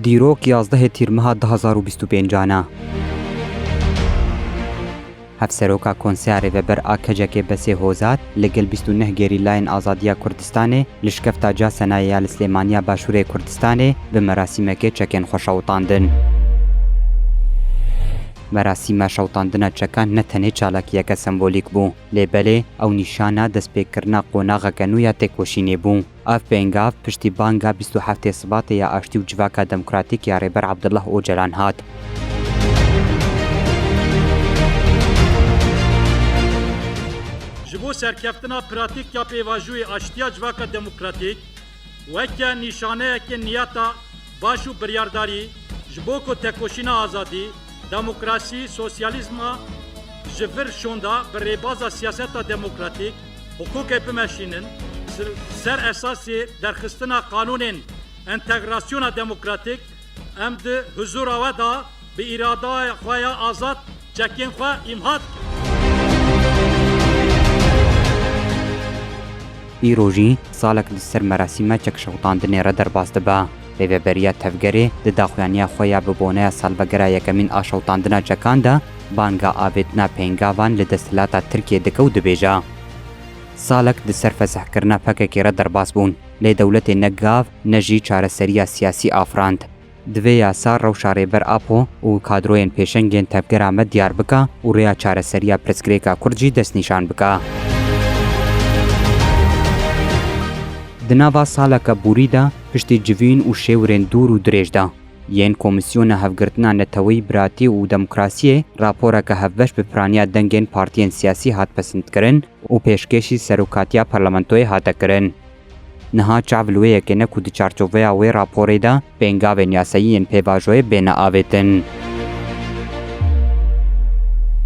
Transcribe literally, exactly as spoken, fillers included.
Dîrok yazdehê Tîrmeha du hazar û bîst û pêncan e. Hevseroka Konseya Rêveber a K C K Besê Hozat li gel bîst û neh gerîlayên Azadiya Kurdistanê li şikefta Casenayê ya li Silêmaniya Başûrê Kurdistanê bi merasîmekê çekên xwe şewitandin. Merasîma şewitandina çekan ne tenê çalakiyeke sembolîk bû, lê belê ew nîşana destpêkirina qonaxeke nû ya têkoşînê bû. Ev pêngav piştî banga bîst û heftê Sibatê ya aştî û civaka demokratîk ya Rêber Abdullah Ocalan hat. Ji bo serkeftina pratîk ya pêvajoyê aştiya civaka demokratîk weke nîşaneyeke niyeta baş û biryardarî ji bo ku tekoşîna azadî, demokrasî, sosyalîzma ji vir şonda bi rêbaza siyaseta demokratîk, hiqûqê bimeşînin, ser esasê derxistina qanûnên entegrasyona demokratîk, em di huzûra we de bi îradaya xwe ya azad çekên xwe îmha dikin. Îro jî salek di ser merasîma çekşewitandinê re derbas dibe. Rêveberiya Tevgerê di daxuyaniya xwe ya bi boneya salvegera yekemîn a şewitandina çekan de banga avêtina pêngavan li desthilata Tirkiyê dike û dibêje, salek di ser fesihkirina P K K re derbas bûn, lê dewletê ne gav ne jî çareseriya siyasî afirand. Divê yasa rewşa Rêber Apo û kadroyên pêşengên tevgera me diyar bike û rêya çareseriya pirsgirêka Kurd jî destnîşan bike. Di nava saleke borî de, piştî civîn û şêwirên dûr û dirêj de, yên Komîsyona Hevgirtina Neteweyî, Biratî û Demokrasiyê raporeke hevbeş bi piraniya dengên partiyên siyasî hat pesindkirin û pêşkêşî serokatiya parlamentoyê hate kirin. Niha çav li wê yekê ne ku di çarçoveya wê raporê de pêngavên yasayî yên pêvajoyê bêne avêtin.